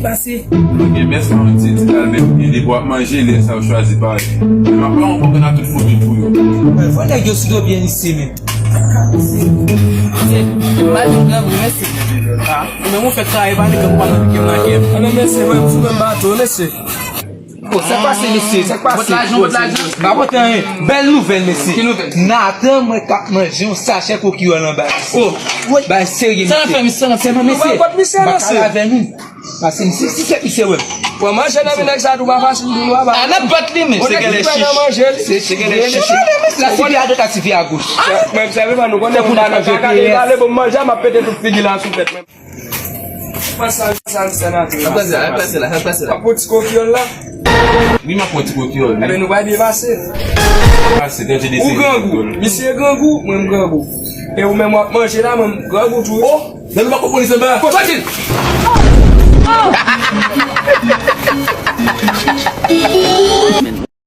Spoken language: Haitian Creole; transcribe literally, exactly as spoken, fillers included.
Pase. Mwen gen mès mwen ti ti kal menm gen depi w ap manje lè sa yo chwazi pale. Men m ap ba yon konprann a tout fouti pou yo. Mwen fò nèg yo sou do byen isi menm. Mwen fèk travay pa li kèm pa nan kèm nan kèm. Ann mesye mwen sou menm bato mesye. Oh, sa k pase mesye, sa k pase? Pot lajan, pot lajan. M pa pote anyen. Bèl nouvèl mesye. Ki nouvèl? Natan mwen k ap manje yon sachè kokiyòl anba. Oh, bay serye mesye. Sa n ap fè misye? Sèlman mesye, m pa kale avè nou. Pase misye, si se misye wè. Bon, manje nan men nèg sa tou pa fasil pou nou aba. A nan bat li men. Se gen lè chich. Se gen lè chich. La sivi a dwat, la sivi a goch. Mwen sèvi pa nou konnen pou nan kaka de pale bon manje a m ap pete tout figi la sou tèt mwen. Pase sa misye nan tè. Sa pase la, sa pase la, sa pase la. Ap pran ti kokiyòl la. Wi, m ap pran ti kokiyòl wi. Ebyen nou pa byen pase. Pase tande de. Ou grangou. Misye grangou, mwen m grangou. E ou menm w ap manje la, mwen m grangou tou. Oh, nan nou pa konprann li sanba. Soti.